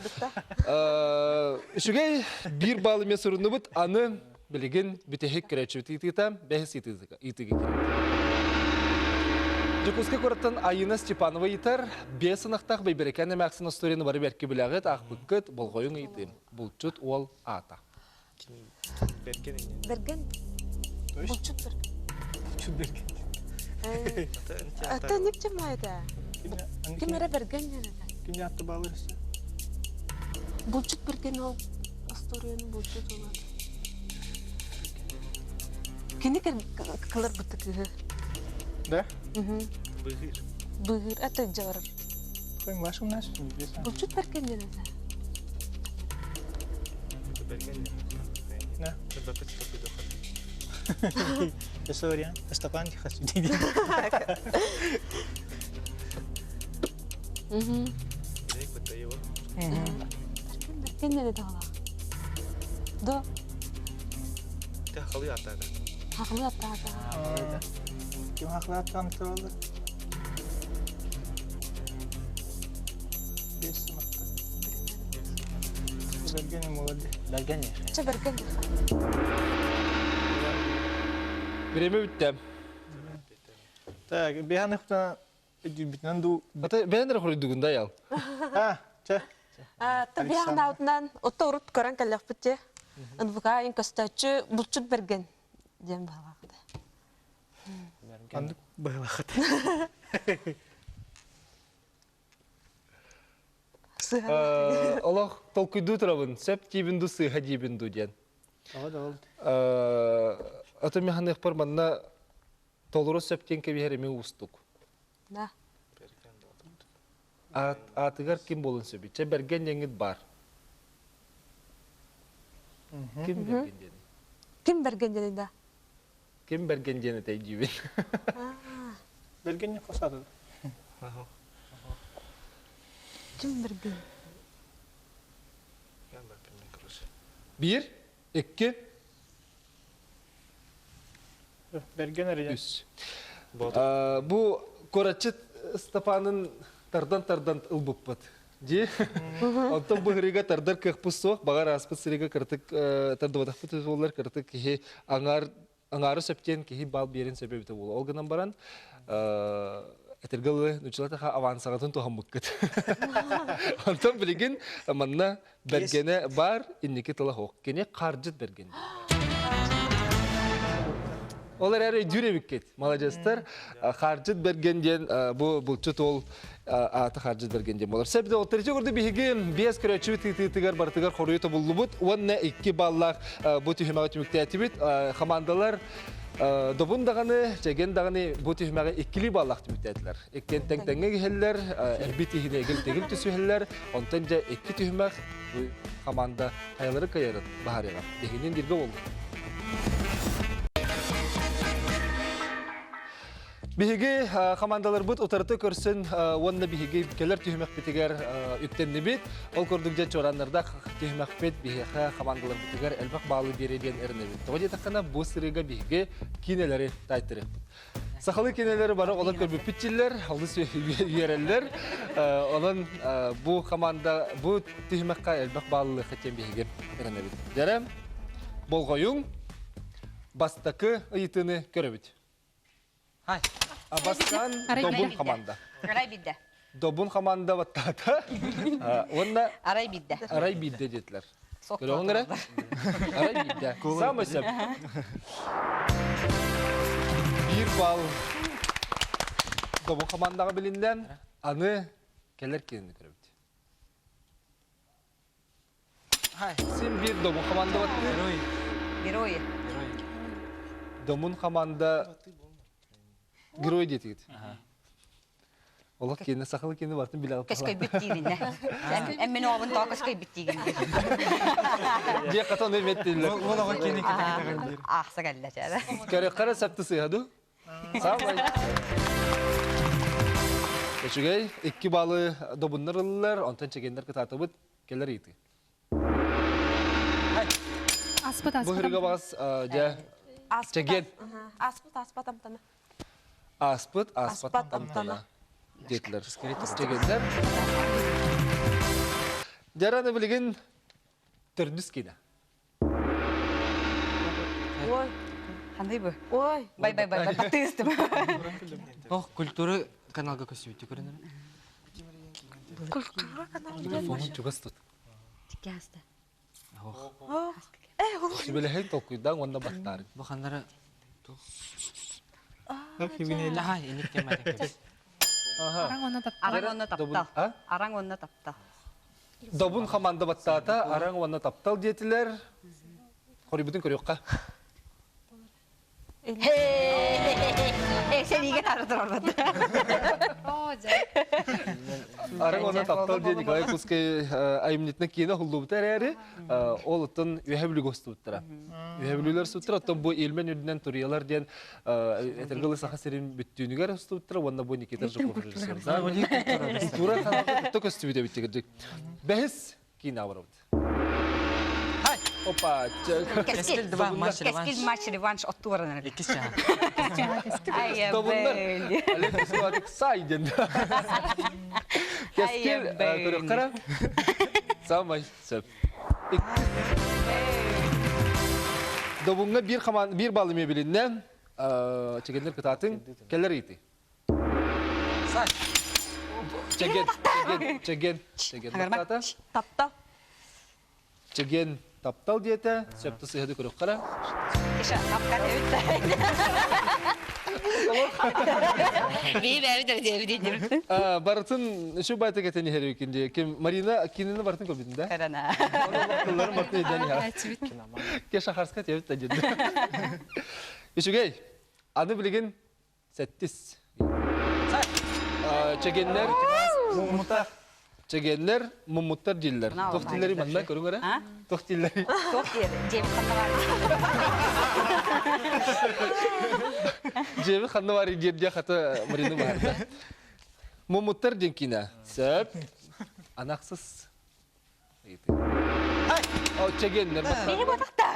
A: Үчүгэй биир балл эмиэ суруннубут аны билигин бүтэһик көрөөччүбүт ыйытыыта бэһис ыйытыыга киирбит. Дьокуускай куораттан Айына Степанова ыйытар, биэс ынахтаах Бэйбэрэкээн эмээхсин остуоруйаны бары бэркэ билэҕит, аахпыккыт, болҕойуҥ ыйытыым. Булчут уол аата.
H: Берген
G: Берген. Булчут Берген.
F: Булчут Берген.
G: Ата ник чамайда? Ким эрэ Берген диэн этэ.
F: Ким атты балыр
G: Булчут Берген ол остуоруйаны булчут ол Кини кылар бытты кыһы.
F: Да?
H: Быгыр.
G: Быгыр ата жабарар.
F: Қойың вашым наш.
G: Булчут Берген диэн этэ.
H: Берген.
F: Да. Это вариант. Степан Хасудин.
G: Берген диэн этэ холаах. До.
H: Хахалы атаада.
G: Хахалы атаада.
F: Ким хахалы атааны туралар? Бес сымакта. Берген молодец.
I: Берген.
G: Чэ Берген.
A: Время бүттэ.
F: Так, бэйэн ыхтана өйдүүбүтүнэн дуу.
A: Ата бэйэн эрэ хоруйдугун да ял.
F: А, чэ.
G: Табиһан аутынан отто урут көрөн кэллэхпит те. НВК ин көстөөччү булчут берген диэн баһылаахыта.
F: Андык баһылаахыт.
A: Олох толкуйдуу турабын, сөп диибин ду сыыһа диибин ду диэн.
F: Ага да ол.
A: Ата механыхпар манна толору сөп диэн кэбиһэр эмиэ уустук.
G: Да.
A: Аатыгар ким буолун сөбүй? Чэ бэргэн диэҥҥит баар. Ким бэргэн диэний?
G: Ким бэргэн диэний да?
A: Ким бэргэн диэн этэй диибин.
F: Бэргэн хосады.
G: Ким бэргэн?
A: Биир, икки,
F: Бэргэн эрэ.
A: Үс. Бу куораччыт Степанын тардан-тардан ылбыппыт. Дии. Онтон бу сырыыга тардар кыахпыт суох. Баҕар ааспыт сырыыга кыратык тардыбатахпыт буоллар, кыратык киһи аҥаар аҥаары сөптүөн киһи бал биэрин сөп эбитэ буолуо. Ол гынан баран этэргэ дылы нуччалатаха авансаҕытын туһаммыккыт. Онтон билигин манна Бэргэнэ баар, инники тыла суох. Кини хардьыт бэргэн. Ол эрээри өйдүүр эбиккит. Маладьыастар. Хардьыт бэргэн диэн бу булчут уол аата Хардьыт бэргэн диэн буолар. Сөп ол төрүчү курдук биһиги биэс көрөөччүбүт ыытыытыгар барытыгар хоруйу тобуллубут уонна икки баллаах бу түһүмэҕи түмүктээтибит. Хамаандалар. Добун даҕаны, чэгиэн даҕаны бу түһүмэҕи иккилии бааллаах түмүктээтилэр. Иккиэн тэҥ-тэҥҥэ иһэллэр, эрбит иһини эгил-тэгил түсүһэллэр. Онтон дьэ икки түһүмэх бу хамаанда хайалары кыайарын баһарыаҕа. Биһигинин бииргэ буоллун. Биһиги хамаандаларбыт утарыта көрсөн уонна биһиги кэлэр түһүмэхпитигэр үктэннибит. Ол курдук дьэ чуорааннардаах түһүмэхпит биһиэхэ хамаандаларбытыгар элбэх баалы биэрэ диэн эрэнэбит. Тоҕо диэтэххинэ бу сырыыга биһиги киинэлэри таайтарыахпыт. Сахалыы кинилэри бары олор көрбүппүт дьиллэр, олус үөрэллэр. Онон бу команда бу түһүмэххэ элбэх бааллыахха диэн биһиги эрэнэбит. Дьэрэ, болҕойуҥ, бастакы ыйытыыны көрөбүт.
C: Хай.
A: Абастан Добун команда.
B: Арай бидде.
A: Добун команда баттаата. Уонна
B: Арай бидде.
A: Арай бидде диэтилэр. Көрөҕүн эрэ? Арай биирдэ. Саамай сөп. Биир балл Добун хамаандаҕа билиннэ. Аны кэлэр киһини көрөбүт. Син биир Добун хамаанда баттыыр.
C: Герой.
B: Герои.
C: Герой.
A: Добун хамаанда герой диэтигит. Олох киэнэ сахалы киэнэ бартын билэ
B: Көскөйбүт дииринэ. Эн мин оҕобун тоҕо көскөйбүт диигин.
A: Дьиэ хатан эметтиллэр.
C: Ол оҕо киэнэ кэтэҕин диир.
B: Аахса кэллэ чээрэ.
A: Көрөххөрө сәпті сыыһа ду? Саамай. Үчүгэй, икки балы добуннар ыллылар, онтон чэгиэннэр кытаатыбыт, кэлэр ыйытыы.
E: Аспыт
A: Бу
E: аспыт.
A: хырыга баас дьэ чэгиэн.
G: Аспыт аспат амтана.
A: Ааспыт, ааспат амтана диэтилэр. Чэгиэннэр. Дьараны билигин төрдүс киинэ.
G: Ой.
B: Хандай бу?
G: Ой.
B: Бай бай бай бай баттыыстым.
C: Ох, культура каналга көстүбүттү көрүнөр.
G: Культура каналга.
A: Микрофонун чугас тут.
B: Тиккэ
A: Сүбэлэһэн толкуйдаан уонна баттаарыҥ.
C: Бу ханнара Аха, иник кеммәтен.
E: Араҥ уонна таптал.
B: Араҥ уонна таптал. Араҥ уонна таптал.
A: Добун хамаанда баттаата, араҥ уонна таптал диэтилэр. Хоруйбутун көрүөххэ.
B: Э, сэриигэ таары турарбат.
A: Арыҥ уонна таптал диэн Николай Кускай айымньытынан киинэ уһуллубута эрээри, ол оттон Үөһэ Бүлүүгэ устубуттара. Үөһэ Бүлүүлэр устубуттара, оттон бу Ильмень үрдүнэн туруйалар диэн этэргэ дылы Саха сирин бүттүүнүгэр устубуттара уонна бу Никита Жуков режиссердаах. Культура каналга кытта көстүбүт эбит кырдьык. Бэһис киинэ абарабыт. Опа!
B: Кэскил
C: два матч реванш.
B: Кэскил матч реванш отту баран
C: Иккис чаһа.
A: Тобуннар Олег Кускуатык сай диэн. Кэскил көрөххөрө самай сөп. Добуҥҥа биир хамаан биир балл эмиэ билиннэ. Чэгэннэр кытаатыҥ. Кэлэр ыйытыы.
C: Сай.
A: Чэгэн, чэгэн, чэгэн, чэгэн баттаата.
G: Таптал.
A: Чэгиэн таптал диэтэ, сөптө сыһыды көрөххөрө.
B: Кеша, апка тэбит. Би бэби да диэби диир.
A: Барытын үчү байтык этен иһэр эбикин дии. Ким Марина кинини барытын көрбүтүн да?
B: Карана.
A: Тылларын бартын өйдөөн иһэр. Кеша харска тэбит да диэн. Үчүгэй. Аны билигин Сэттис. Чэгиэннэр
F: Муммуттар.
A: Чэгиэннэр муммуттар дииллэр. Туох дииллэри манна көрүҥ эрэ. Туох дииллэри?
B: Туох диир? Дьиэбит ханна бар?
A: Дьиэбит ханна бар диир диэ хата Марина баарда. Муммуттар диэн киинэ. Сөп. Анахсыз. Ай! Чэгиэннэр.
B: Мени батахта.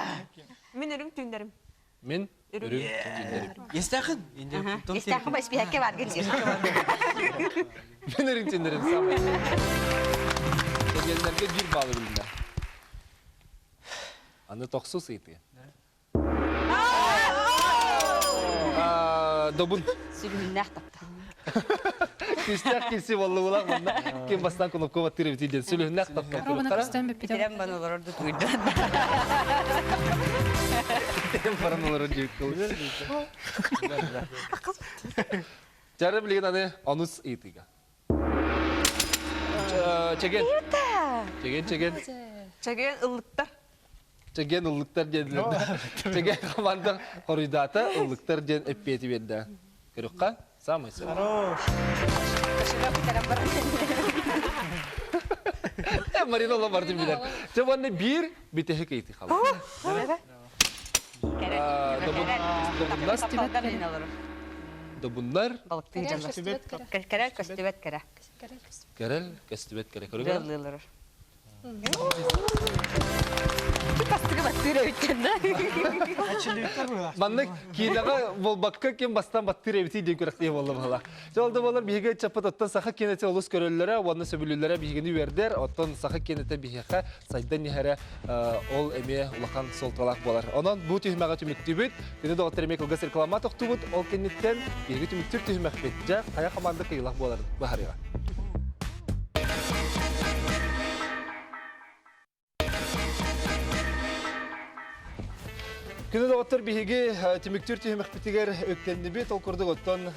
G: Мин үрүҥ түүннэрим.
A: Мин үрүҥ түүннэрим.
C: Естәхин.
B: Естәхин ба испиһэккэ баргын диир.
A: Мин үрүҥ түүннэрим саамай. Чэгиэннэргэ биир баалы билиннэ. Аны тохсус ыйытыы. Добун.
B: Сүлүһүннээх таптал.
A: Күүстээх килси боллубулах манна ким бастаан кнопка баттыыр эбит диэн сүлүһүннээх таптал
E: Робана көстөн бүппүтэ.
B: Итирэн бан олорор дутуйда.
A: Итирэн баран олорор диэбит Жары билигин аны онус ыйытыыга. Чеген. Чеген, чеген.
G: Чеген ыллыктар.
A: Чэгиэн ыллыктар диэн Чэгиэн команда хоруйдаата ыллыктар диэн эппиэти биэрдэ. Көрүөххэ, самый сөп.
F: Хорош.
A: Марина ола бардым билэр. Чэ уонна биир бүтэһик ыйытыы хаалла. Добуннар.
B: Кэрэл көстүбэт кэрэ.
A: Кэрэл көстүбэт кэрэ. Көрүгэр.
B: Бастыгы баттыыр эбиккин да.
A: Маннык киинэҕэ буолбакка ким бастан баттыыр эбитий диэн күрэхтэһии буолла баһыла. Ол да буоллар биһиги ыччаппыт оттон саха киинэтэ олус көрөллөрө уонна сөбүлүүллэрэ биһигини үөрдэр. Оттон саха киинэтэ биһиэхэ сайдан иһэрэ ол эмиэ улахан суолталаах буолар. Онон бу түһүмэҕи түмүктүүбүт. Күнү доҕоттор эмиэ кылгас реклама тохтуубут. Ол кэнниттэн биһиги түмүктүүр түһүмэхпит дьэ хайа хамаанда кыайыылаах буоларын быһаарыаҕа. Күнү доҕоттор биһиги түмүктүүр түһүмэхпитигэр үктэннибит. Ол курдук оттон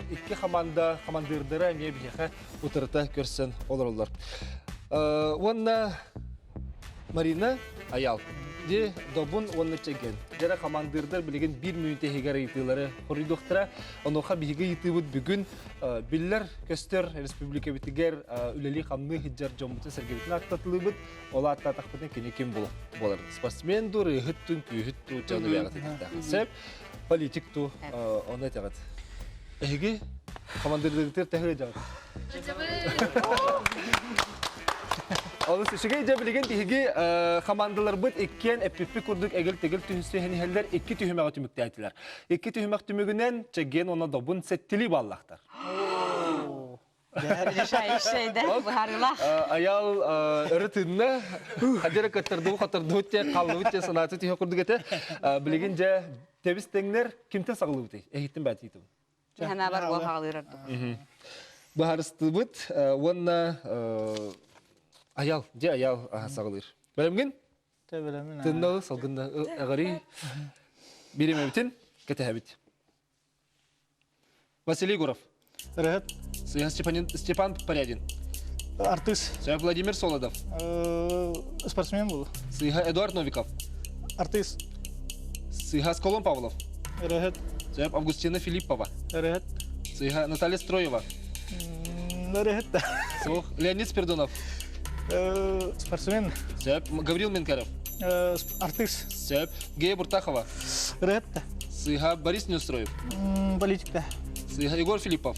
A: икки хамаанда хамандыырдара эмиэ биһиэхэ утарыта көрсөн олороллор. Уонна Марина Аял. Ди Добун уонна Чэгэн. Дьэрэ хамандыырдар билигин биир мүнүүтэ иһигэр ыйытыылары хоруйдуохтара. Онуоха биһиги ыйытыыбыт бүгүн биллэр көстөр республикабытыгар үлэлии-хамныы сылдьар дьоммутун сэргэбитин ааттатылыыбыт. Ол ааттаатахпытына кини ким буолар? Спортсмен дуу, ырыаһыт дуу, үҥкүүһүт дуу, дьону бэйэҕит этиэхтээх. Сөп. Политик дуу, ону этэҕит. Эһиги командирдыгытыр тэһэ дьаҕыт. Олус үчүгэй дьэ билигин биһиги командаларбыт иккиэн эппиппит курдук эгил-тэгил түһүсүһэн иһэллэр икки түһүмэҕи түмүктээтилэр. Икки түһүмэх түмүгүнэн Чэгиэн уонна Добун сэттилии баллахтар. Аял өрө тыынна, хадьара кыттардыбы хоттордубут те халлыбыт те санааты түһэ курдук этэ. Билигин дьэ тэбис тэҥнэр кимтэн саҕалыыбытый? Эһиттин баатыйтым.
B: Санаабар уол хаҕалыыр ордук.
A: Баһарыстыбыт уонна аял, дьэ аял саҕалыыр. Бэлэмгин? Тынналы салгынна эҕэрий биримэбитин кэтэһэбит. Василий Егоров.
F: Рыһыт.
A: Степан, Степан Порядин.
F: Артыыс.
A: Владимир Солодов.
F: Спортсмен был.
A: Сыха Эдуард Новиков.
F: Артыыс.
A: Сыха Сколон Павлов.
F: Рыһыт.
A: Августина Филиппова.
F: Рыһыт.
A: Сыха Наталья Строева.
F: Рыһыт.
A: Суох. Леонид Спирдонов.
F: Спортсмен.
A: Сөп. Гаврил Менкаров.
F: Артыыс.
A: Сөп. Гея Буртахова.
F: Рыһыт.
A: Сыха Борис Неустроев.
F: Политикта.
A: Сыха Егор Филиппов.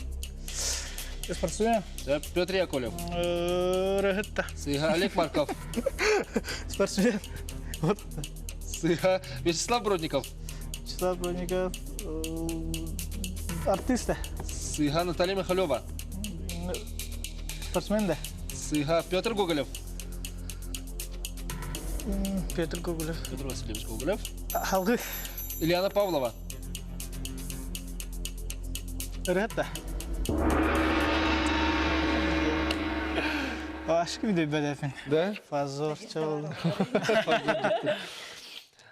F: Спортсмен.
A: Сөп. Петр Яковлев.
F: Рыһыт.
A: Сыха Олег Марков.
F: Спортсмен. Вот.
A: Сыха Вячеслав Бродников.
F: Вячеслав Бродников. Артист.
A: Сыха Наталья Михалева.
F: Спортсмен да.
A: Сыха Петр Гоголев.
F: Петр Гоголев.
A: Петр Васильевич Гоголев.
F: Халгы.
A: Ильяна Павлова.
F: Ырыһатта. Ашкы виде бәдәфин.
A: Да?
F: Позор, чол.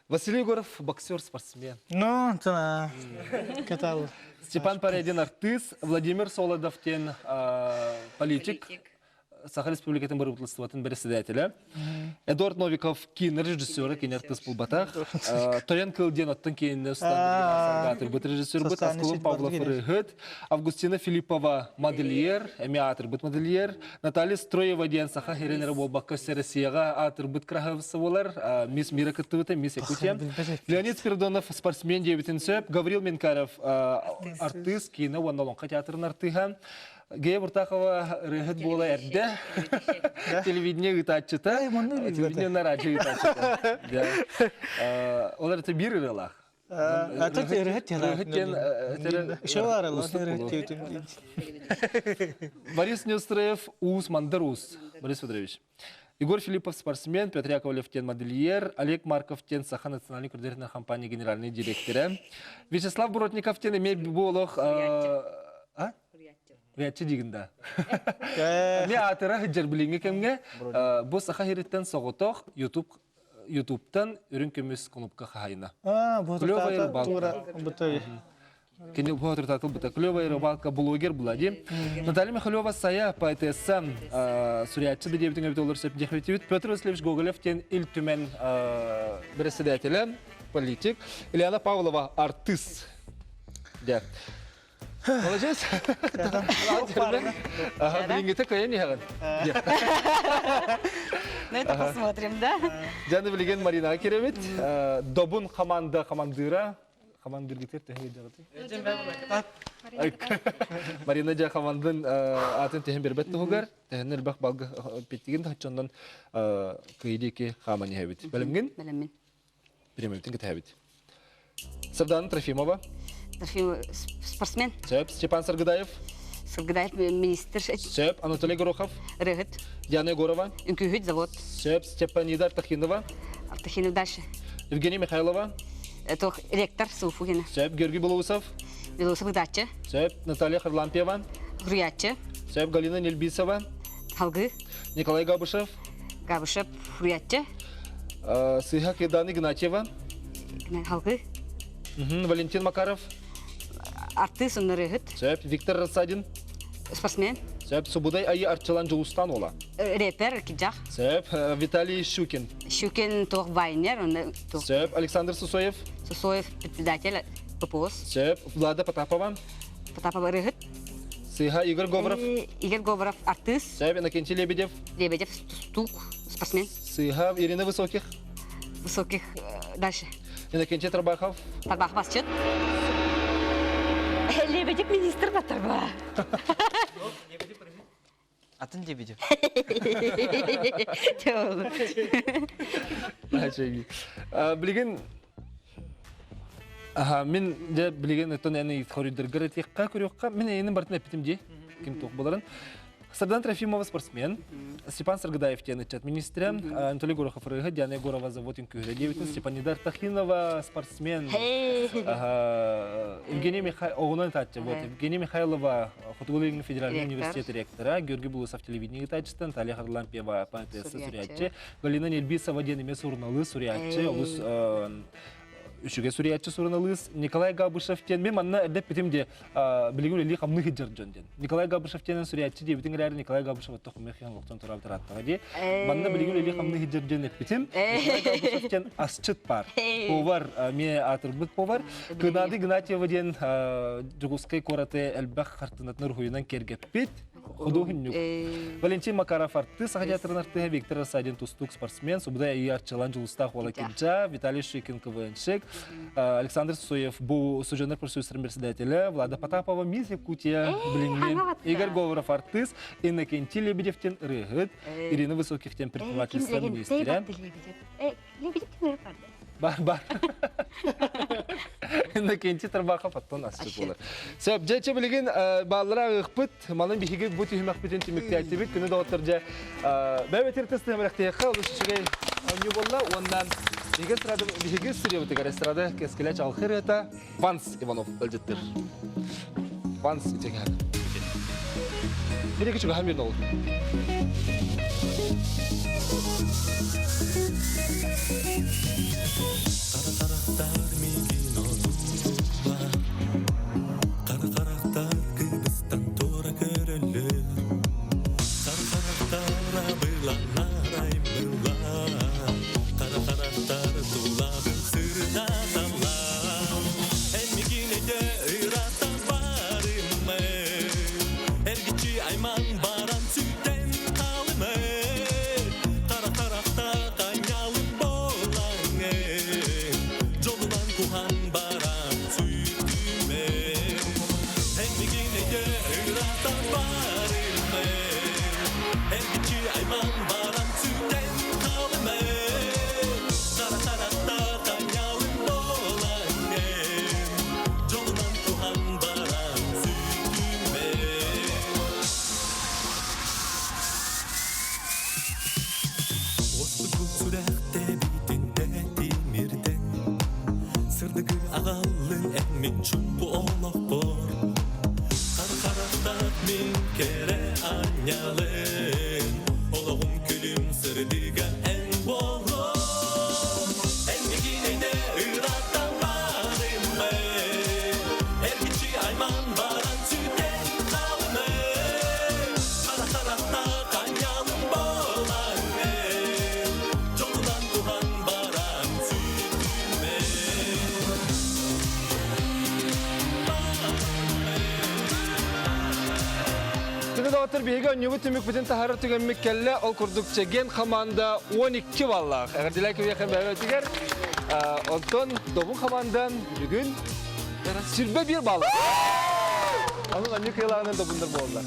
A: Василий Егоров боксер, спортсмен.
F: Ну, тана. Катал.
A: Степан Паредин артыыс, Владимир Солодов диэн политик, Саха Республикатын бырабыыталыстыбатын бэрэссэдээтэлэ. Эдуард Новиков киинэ режиссера, киинэ артыыс булбатах. Тойон Кыл диэн оттон киинэ устан режиссербыт Аскулун Павлов ырыһыт, Августина Филиппова модельер, эмиэ аатырбыт модельер, Наталья Строева диэн саха хиренерэ буолбакка Россияҕа аатырбыт красавица буолар, Мисс Мира кыттыбыта, Мисс Якутия. Леонид Спиридонов спортсмен диэбитин сөп, Гаврил Менкаров артыыс, киинэ уонна Олоҥхо театрын артыыһа, Гея Буртахова ырыаһыт буола эрдэ телевидение ыытааччыта, телевидение на радио ыытааччыта. Ол эрэ биир ырыалаах. Борис Неустроев уус мандар уус Борис Федорович. Егор Филиппов спортсмен, Петр Яковлев тен модельер, Олег Марков тен Саха национальной кредитной компании генеральный директора. Вячеслав Боротников тен эмиэ буолох а? Ряччы дигин да. Эмиэ аатыра сылдьар билиҥҥи кэмҥэ бу Саха сириттэн соҕотох YouTube Ютубтан үрүҥ көмүс кнопка хаһайына.
F: А, вот
A: Клевая рыбалка. Кини уһуотуртатылбыта. Клевая рыбалка блогер була ди. Наталья Михалева Сая поэтесса суруйааччы да диэбитин эбит олор сөп диэхбитибит. Петр Васильевич Гоголев диэн Ил Түмэн председателя, политик. Ильяна Павлова артист. Дя. Молодец. Ага, билиҥҥитэ кыайан иһэҕин.
B: Ну это посмотрим, да?
A: Дьаны билигин Маринаҕа кирэбит. Добун команда командира Хамандыргытыр төһө дьаҕытый? Марина дьэ хамандын атын төһөн бербет туһугар, төһөн элбэх балга петтигин тахчоннон кыйдики хааман иһэбит. Бэлэмгин?
B: Бэлэммин.
A: Премиябытын кэтэһэбит. Сардана Трофимова.
B: Трофимова спортсмен.
A: Сөп. Степан Саргыдаев.
B: Саргыдаев министр.
A: Сөп. Анатолий Горохов.
B: Рыгыт.
A: Диана Егорова.
B: Үҥкүүһүт завод.
A: Сөп. Степанида Артахинова.
B: Артахинов дальше.
A: Евгений Михайлова.
B: Туох ректор Суфугина.
A: Сөп. Георгий Белоусов.
B: Белоусов ыытааччы.
A: Сөп. Наталья Харлампьева.
B: Суруйааччы.
A: Сөп. Галина Нельбисова.
B: Халгы.
A: Николай Габышев.
B: Габышев суруйааччы.
A: Сыһа Кедана Игнатьева.
B: Халгы.
A: Валентин Макаров.
B: Артыыс ыннырыһыт.
A: Сөп. Виктор Рассадин.
B: Спортсмен.
A: Сөп. Субудай Айы Арчылан Жулустан ола.
B: Рэпер Киджах.
A: Сөп. Виталий Щукин.
B: Щукин туох вайнер.
A: Сөп. Александр Сусоев.
B: Сусоев председатель ППОС.
A: Сөп. Влада Потапова.
B: Потапова ырыһыт.
A: Сыха Игорь Говоров.
B: Игорь Говоров артыыс.
A: Сөп. Иннокентий Лебедев.
B: Лебедев тустуук, спортсмен.
A: Сыха Ирина Высоких.
B: Высоких дальше.
A: Иннокентий Тарбахов.
B: Тарбахов асчыт. Лебедев министр батырба.
C: Атын Лебедев.
A: Билигин мин дьэ билигин оттон эн хоруйдаргар этиэххэ көрүөххэ мин эйинин барытын эппитим дии ким туох боларын Сардан Трофимова спортсмен, Степан Саргыдаев диэн ыччат министрэ, Анатолий Горохов ырыаһыт, Диана Егорова завод үҥкүүһүтэ диэбитин, Степанида Артахинова спортсмен, Евгений Михайлов, оҕунан ытааччы, вот, Евгений Михайлова Хотугу-Илиҥҥи федеральный университет ректора, Георгий Булусов телевидение ытааччыта, Наталья Харлампьева поэтесса суруйааччы, Галина Нельбисова диэн эмиэ суруналыыс суруйааччы, олус үчүгэй суруйааччы суруналыыс Николай Габышев диэн мен манна эрдэ эппитим де билигин үлэлии хамныы сылдьар дьон диэн. Николай Габышев диэн суруйааччы диэбитин эрээри Николай Габышев оттох хуммехиан лохтон тураабыт ырааттаҕа дии. Манна билигин үлэлии хамныы сылдьар диэн эппитим. Николай Габышев диэн асчыт бар. Повар, ме аатырбыт повар. Геннадий Игнатьева диэн Дьокуускай куораты элбэх хартыынатын уруһуйунан киэргэппит. Худуоһунньук. Валентин Макаров артыыс, Саха театрын артыыһа Виктор Рассадин тустуук спортсмен, Субудай Айыы Арчылан Дьулустаах уола Кирджа, Виталий Шикин КВНщик, Александр Суев бу Суженер профсоюзтарын председателя, Влада Потапова Мисс Якутия билиҥҥи, Игорь Говоров артыыс, Иннокентий Лебедевтен ырыаһыт, Ирина Высокихтен предпринимательство министрэ. Бар, бар. Иннокентий Тарбахов оттон асчыт буолар. Сөп, дьэ, чэ билигин бааллара ыхпыт, манан биһиги бу түһүмэхпитин түмүктээттибит. Күнү доҕоттор дьэ, бэйбэтир тыс түһүмэхтиэххэ олус үчүгэй оонньуу буолла. Уонна биһиги эстрада, биһиги студиябытыгар эстрада кэскилэ чаҕылхай ырыата Ванс Иванов ылдьыттыр. Ванс итиҥэр. Бириги чугаһан биэрин ол.
J: Қара қарақтар мигин отулла Қара қарақтар кыбыстан тура көрөллөр Қара қарақтар абыланар аймылар Қара қарақтар тулабын сырдаталар Эн мигинеде ырата барымы Эргичи айман баран сүтен қалымы Қара қарақта қанялым болаңы Жолунан кухан баран сүтүмө Эн мигинеде ырата барымы Эргичи айман баран сүтен қалымы Қара қарақта қанялым болаңы Жолунан кухан баран сүтүмө Оспут сүрэхте битинде тимирден Сырдыгы аҕаллын эн мин чумпу олохпор Хар-харахтаах мин кэрэ анньалын Олоҕум күлүм сырдыга эн буолуом Эн мигинэйдэ ыраатан барыммын Эргиччи
A: доҕоттор биһиги оонньуубут түмүкпүтүн таһаарар түгэммит кэллэ. Ол курдук Чэгиэн хамаанда 12 баллаах. Эҕэрдэлээ күрүөхэ бэйэбитигэр. Онтон Добун хамаандан бүгүн 21 балл. Онон оонньуу кыайыылааҕынан Добуннар буоллар.